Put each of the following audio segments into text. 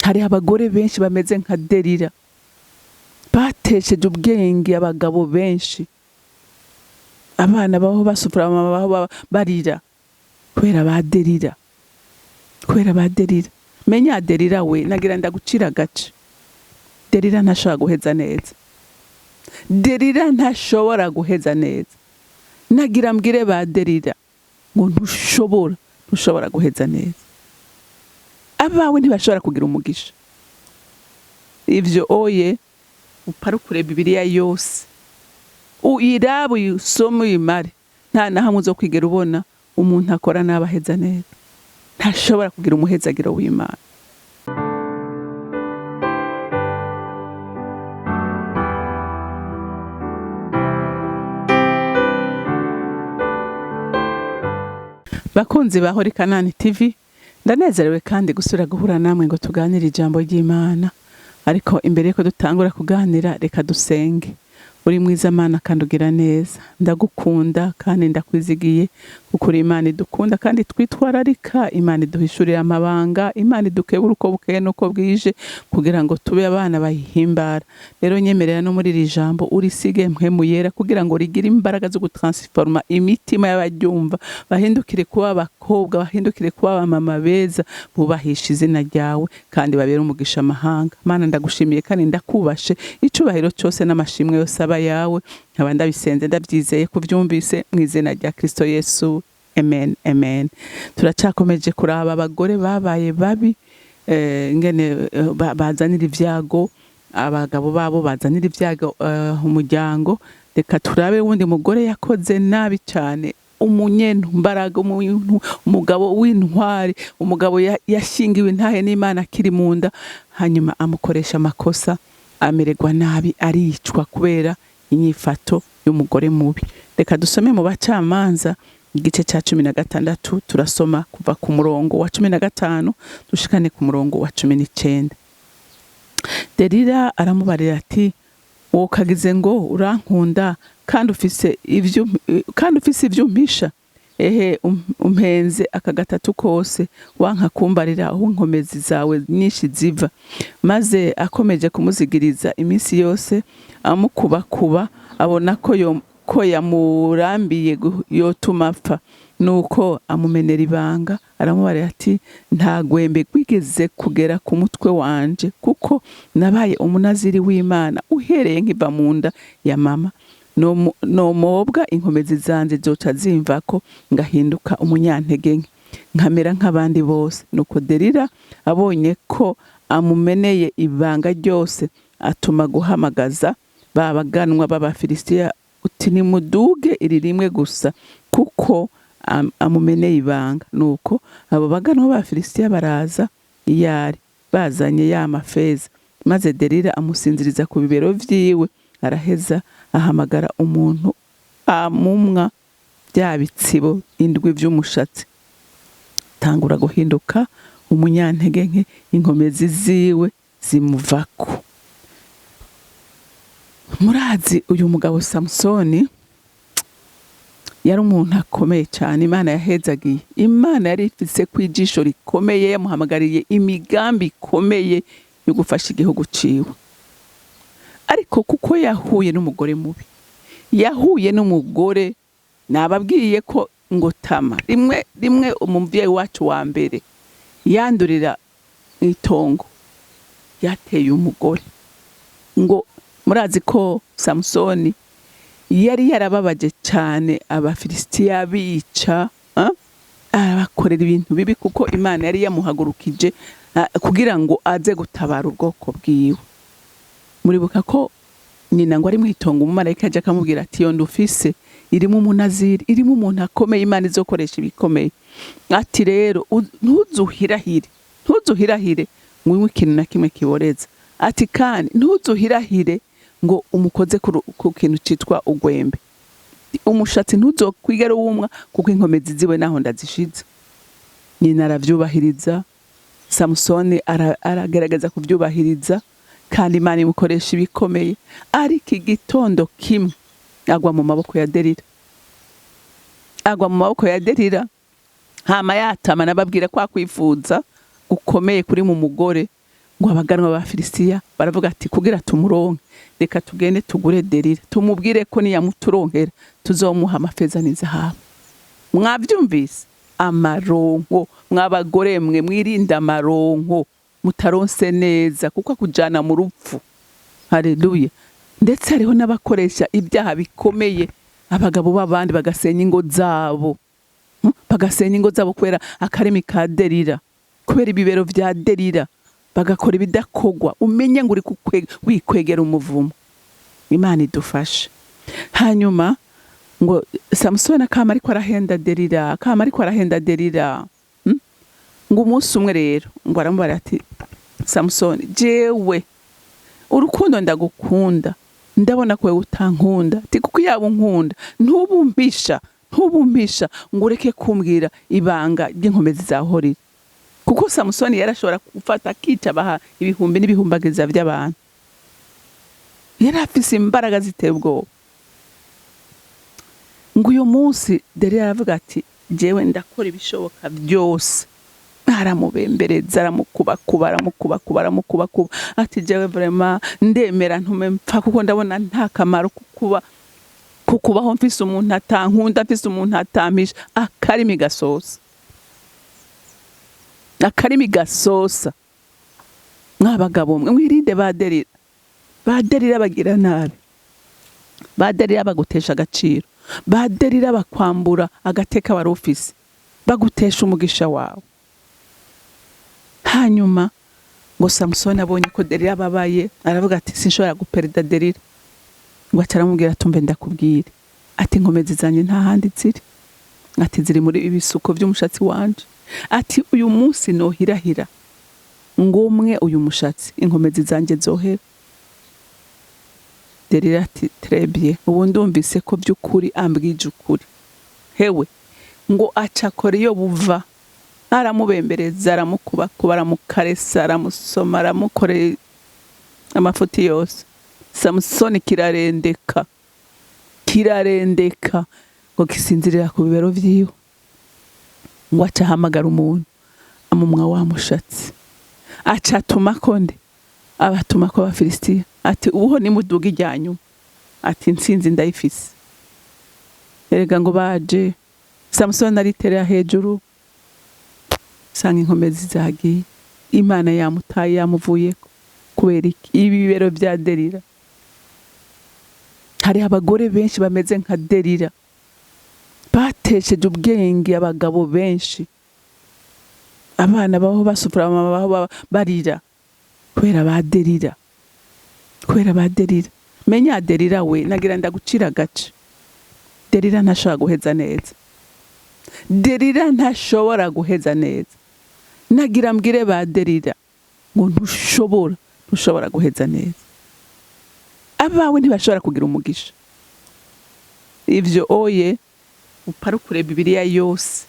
Hari abagore benshi bameze nka Delila, batesheje ubwenge abagabo benshi. Abana baho basufura, mama baho barira kubera ba Delila, kubera ba Delila. Menya Delila we, nagira ndagucira agace. Delila ntashobora guheza neza, Delila ntashobora guheza neza. Nagira mbwire ba Delila ngo ntushobora guheza neza, abawe ntibashobora kugira umugisha. Ivyo oye uparukure Bibiliya yose, uyirabe, uyisome, uyimare, nta na hamwe uzokwigera ubona umuntu akora nabi aheza neza. Ntashobora kugira umuhezagiro w'Imana. Bakunzi ba Holy Kanani TV, ndanezerewe kandi gusubira guhura namwe ngo tuganire ijambo ry'Imana. Ariko imbere yuko dutangura kuganira, reka dusenge. Uri mwiza Mana kandi ugira neza, ndagukunda kandi ndakwizigiye, kuko uri Imana idukunda kandi twitwararika, Imana iduhishurira amabanga, Imana idukebura uko bukeye n'uko bwije kugira ngo tube abana bayihimbara. Rero nyemerera no muri iri jambo urisige mpwemu yera kugira ngo rigire imbaraga zo gutransforma imitima y'abaryumva, bahindukire kuba abakobwa, bahindukire kuba abamama beza, bubahisha izina ryawe kandi babere umugisha amahanga. Mana ndagushimiye kandi ndakubashe, icubahiro cyose n'amashimwe yose aba yawe, nkaba ndabisenze ndabyizeye kubyumvise mu izina rya Kristo Yesu, amen, amen. Turacakomeje kuraba abagore babaye babi, ingene bazanira ibyago abagabo babo, bazanira ibyago umuryango. Reka turabe wundi mugore yakoze nabi cyane, umunyentumbaraga, umugabo w'intwari, umugabo yashingiwe intahe n'Imana akiri mu nda, hanyuma amukoresha amakosa, amererwa nabi, aricwa kubera inyifato y'umugore mubi. Reka dusome mu Bacamanza igice cya 16, turasoma kuva ku murongo wa 15 dushikane ku murongo wa 19. Delila aramubarira ati, wokagize ngo urankunda kandi ufise ivyo, kandi ufise ivyo umpisha? Ehe, umpenze aka gatatu kose, wanka kumbarira aho inkomezi zawe nyinshi ziva. Maze akomeje kumuzigiriza iminsi yose, amukubakuba, abona ko yamurambiye yotuma apfa. Nuko amumenera ibanga, aramubarira ati, nta gwembe rwigeze kugera ku mutwe wanje, kuko nabaye umunaziri w'Imana uhereye nkiva mu nda ya mama. Nomobwa inkomezi zanje zoca zimvako, ngahinduka umunyantege nke, nkamera nk'abandi bose. Nuko Delila abonye ko amumeneye ibanga ryose, atuma guhamagaza ba baganwa b'Abafilisitiya, uti nimuduge iri rimwe gusa, kuko amumeneye ibanga. Nuko abo baganwa b'Abafilisitiya baraza iyari, bazanye ya mafeza. Maze Delila amusinziriza ku bibero vyiwe, araheza ahamagara umuntu amumwa bya bitsibo indwi vy'umushatsi, tangura guhinduka umunyantege nke, inkomezi ziwe zimuvako. Murazi uyu mugabo Samusoni yari umuntu akomeye cyane, Imana yahezagiye, Imana yari ifise ku ijisho rikomeye, yamuhamagariye imigambi ikomeye yo gufasha igihugu ciwe. Ariko kuko yahuye n'umugore mubi, yahuye n'umugore, nababwiye ko ngo Tama rimwe rimwe umuvyeyi wacu wa mbere yandurira itongo yateye umugore. Ngo murazi ko Samusoni yari yarababaje cyane Abafilisitiya, bica, arabakorera ibintu bibi, kuko Imana yari yamuhagurukije kugira ngo aze gutabara ubwoko bwiwe. Muribuka ko nyina ngo ari mwitongo, umumarayika aje akamubwira ati, iyo ndufise irimo umunaziri, irimo umuntu akomeye, Imana izokoresha ibikomeye. Ati rero ntuzuhirahire, ntuzuhirahire ngo unywe ikintu na kimwe kiboreza. Ati kandi ntuzuhirahire ngo umukoze ku kintu citwa ugwembe, umushatsi ntuzokwigera wumwa, kuko inkomezi ziwe naho ndazishize. Nyina aravyubahiriza, Samusoni aragerageza kuvyubahiriza, kandi Imana imukoresha ibikomeye. Ariko igitondo kimwe agwa mu maboko ya Delila, agwa mu maboko ya Delila. Hama yatama, nababwira kwa kwifuza gukomeye kuri mu mugore. Ngo abaganwa ba Filisitiya baravuga ati: "Kugira tumuronke, reka tugende tugure Derira, tumubwire ko niyamuturonkera tuzomuha amafeza n'izahabu." Mwavyumvise? Amaronko. Mwabagore mwe, mwirinde amaronko mutaronse neza, kuko akujana mu rupfu. Haleluya! Ndetse hariho n'abakoresha ibyaha bikomeye abagabo b'abandi, bagasenya ingo zabo. Bagasenya ingo zabo kubera akarimi ka Derira, kubera ibibero vya Derira, bagakora ibidakogwa. Umenye ngo uri wikwegera umuvumo. Imana idufashe. Hanyuma ngo Samusoni akama ariko arahenda Derira, akama ariko arahenda Derira. Ngo umunsi umwe rero ngo aramubara ati: "Samusoni, jewe urukundo ndagukunda, ndabona ko wewe utankunda." Ati: "Kuko yaba unkunda, ntubumpisha, ntubumpisha ngo ureke kumbwira ibanga ry'inkomezi zahorira." Kuko Samusoni yarashobora gufata akica abaha ibihumbi n'ibihumbagiza by'abantu, yari afise imbaraga ziteye ubwoba. Ngo uyu munsi Derira aravuga ati: "Jewe ndakora ibishoboka byose." Aramubembereza, aramukubakuba, aramukubakuba, aramukubakuba, ati: "Jewe vraiment ndemera ntume mpfa, kuko ndabona nta kamaro kukuba kukubaho mfise umuntu atankunda, mfise umuntu atampisha." Akarimi gasosa, akarimi gasosa. Mwabagabo mwe, mwirinde ba Derira. Ba Derira bagira nabi, ba Derira bagutesha agaciro, ba Derira bakwambura agateka wari ufise, bagutesha umugisha wawe. Hanyuma ngo Samusoni abonye ko Derira ababaye, aravuga ati: "Sinshobora guperida Derira." Ngo aca aramubwira: "Tumve ndakubwire." Ati: "Inkomezi zanjye nta handi ziri." Ati: "Ziri muri ibisuko by'umushatsi wanje." Ati: "Uyu munsi nohirahira ngo umwe uyu mushatsi, inkomezi zanjye zohera." Derira ati: "Très bien, ubu ndumvise ko by'ukuri ambwije ukuri." Hewe, ngo aca akora iyo buva, aramubembereza, aramukubakuba, aramukaresa, aramusoma, aramukorera amafuti yose. Samusoni kirarendeka, kirarendeka, ngo gisinzirira ku bibero vyiwe. Ngo aca ahamagara umuntu, amumwa wa mushatsi, aca atumako nde? Abatumako Abafilisitiya, ati: "Ubuho nimuduga irya nyuma." Ati: "Intsinzi ndayifise." Erega ngo baje, Samusoni ariterera hejuru, sanga inkomezi zagiye, Imana yamutaye, yamuvuyeko. Kubera iki? Ibibero bya Derira. Hari abagore benshi bameze nka Derira, batesheje ubwenge abagabo benshi. Abana baho basufura, mama baho barira kubera ba Derira, kubera ba Derira. Menya Derira we, nagira ndagucira agace. Derira ntashobora guheza neza, Derira ntashobora guheza neza. Nagira mbwire ba Derira ngo ntushobora, ntushobora guheza neza, abawe ntibashobora kugira umugisha. Ivyo oye uparukure Bibiliya yose,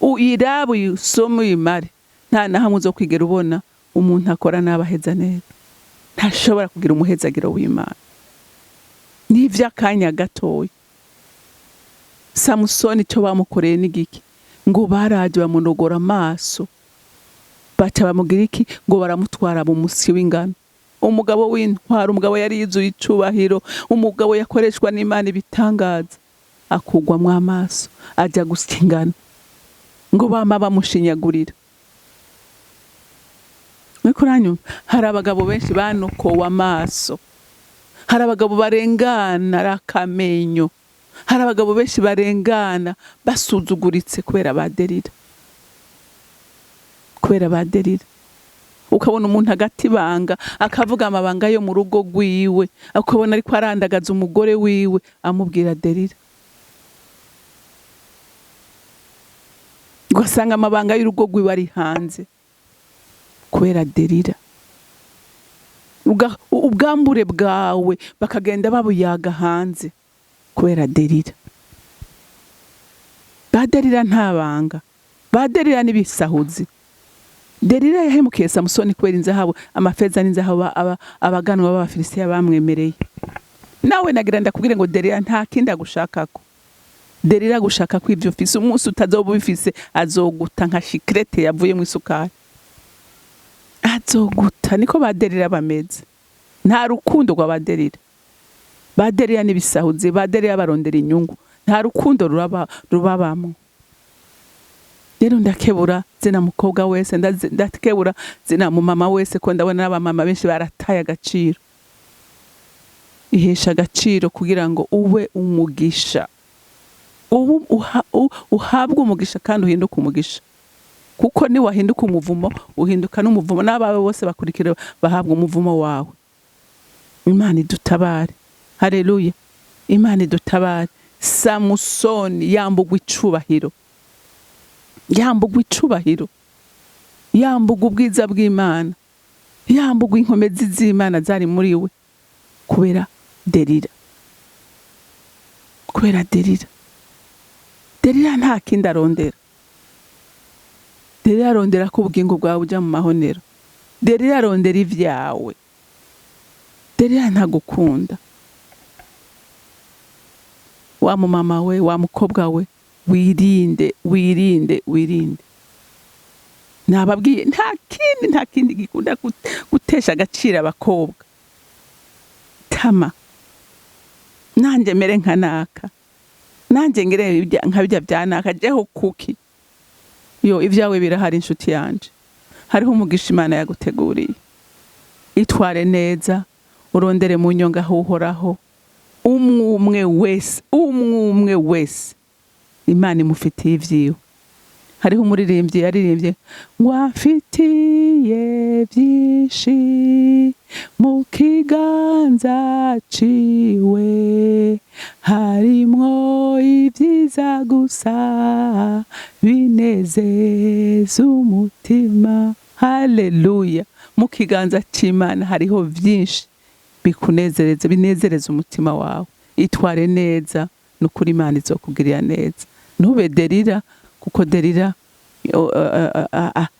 uyirabe, uyisome, uyimare, nta na hamwe uzokwigera ubona umuntu akora nabi aheza neza. Ntashobora kugira umuhezagiro w'Imana, ni ivy'akanya gatoya. Samusoni icyo bamukoreye ni giki? Ngo baraje bamunogora amaso, baca bamugira iki? Ngo baramutwara mu musi w'ingano. Umugabo w'intwaro, umugabo yari yuzuye icubahiro, umugabo yakoreshwa n'Imana ibitangaza, akugwamwo amaso ajya gusya ingano. Ngo bama bamushinyagurira. Muriko uranyumva? Hari abagabo benshi banokowe amaso, hari abagabo barengana ari akamenyo, hari abagabo benshi barengana basuzuguritse kubera baderira, kubera baderira. Ukabona umuntu agata ibanga, akavuga amabanga yo mu rugo rwiwe, ukabona ariko arandagaza umugore wiwe, amubwira Derira. Ugasanga amabanga y'urugo rwiwe ari hanze kubera Derira. Ubwambure bwawe bakagenda babuyaga hanze kubera Derira. Ba Derira nta banga, ba Derira n'ibisahuzi. Derira yahemukiye Samusoni kubera inzahabu, amafeza n'inzahabu abaganwa b'Abafilisitiya bamwemereye. Nawe nagira ndakubwire ngo Derira nta kindi agushakako. Derira agushaka ko ivyo ufise. Umunsi utazoba ubifise, azoguta nka shikrete yavuye mu isukari. Azoguta. Niko baderira bameze. Nta rukundo rw'abaderira. Baderira n'ibisahuzi, baderira barondera inyungu, nta rukundo rubabamo. Rero ndakebura zina mukobwa wese, ndakebura zina mu mama wese, ko ndabona n'abamama benshi barataye agaciro. Ihesha agaciro kugira ngo ube umugisha, ubu uhabwe umugisha kandi uhinduke umugisha, kuko niwahinduka umuvumo uhinduka n'umuvumo, n'abawe bose bakurikira bahabwa umuvumo wawe. Imana idutabare. Haleluya, Imana idutabare. Samusoni yambugwa icubahiro, yambugwa icubahiro, yambugwa ubwiza bw'Imana, yambugwa inkomezi z'Imana zari muri we kubera Derira, kubera Derira. Derira nta kindi arondera. Derira arondera ko ubugingo bwawe buja mu mahonero. Derira arondera ivyawe. Derira ntagukunda. Wa mumama we, wa mukobwa we, wirinde, wirinde, wirinde. Nababwiye, nta kindi gikunda gutesha agaciro abakobwa. Tama nanjye mere nka naka, nanjye ngire nka bijya bya naka, jeho kuki yo. Ibyawe birahari, inshuti yanje. Hariho umugisha Imana yaguteguriye. Itware neza, urondere mu nyonga aho Uhoraho. Umwe umwe wese, umwe umwe wese, Imana imufitiye ivyiwe. Hariho umuririmbyi yaririmbye ngo amfitiye byinshi mu kiganza ciwe, harimwo ibyiza gusa binezeza umutima. Haleluya! Mu kiganza c'Imana hariho byinshi bikunezereza, binezereza umutima wawe. Itware neza, nukuri Imana izokugirira neza. Ntube Derira, kuko Derira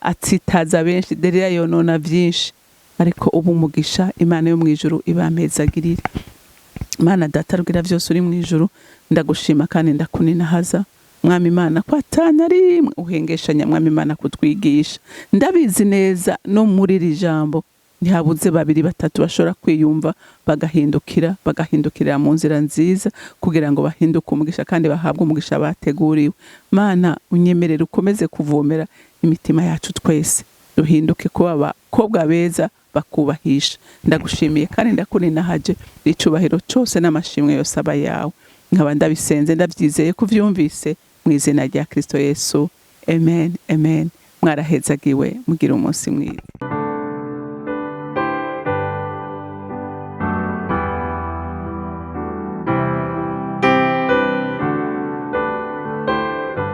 atsitaza benshi, Derira yonona byinshi. Ariko ubu umugisha, Imana yo mu ijuru ibampezagirire. Mana Data rugira byose uri mu ijuru, ndagushima kandi ndakuninahaza, Mwami Imana, ko atana rimwe uhengeshanya, Mwami Imana, kutwigisha. Ndabizi neza no muri iri jambo ntihabuze babiri batatu bashobora kwiyumva, bagahindukira, bagahindukirira mu nzira nziza kugira ngo bahinduke umugisha kandi bahabwe umugisha bateguriwe. Mana, unyemerere ukomeze kuvomera imitima yacu twese, duhinduke kuba abakobwa beza bakubahisha. Ndagushimiye kandi ndakuninahaje. Icubahiro cyose n'amashimwe yose aba yawe. Nkaba ndabisenze ndabyizeye ko uvyumvise, mu izina rya Kristo Yesu, amen, amen. Mwarahezagiwe, mugira umunsi mwiza.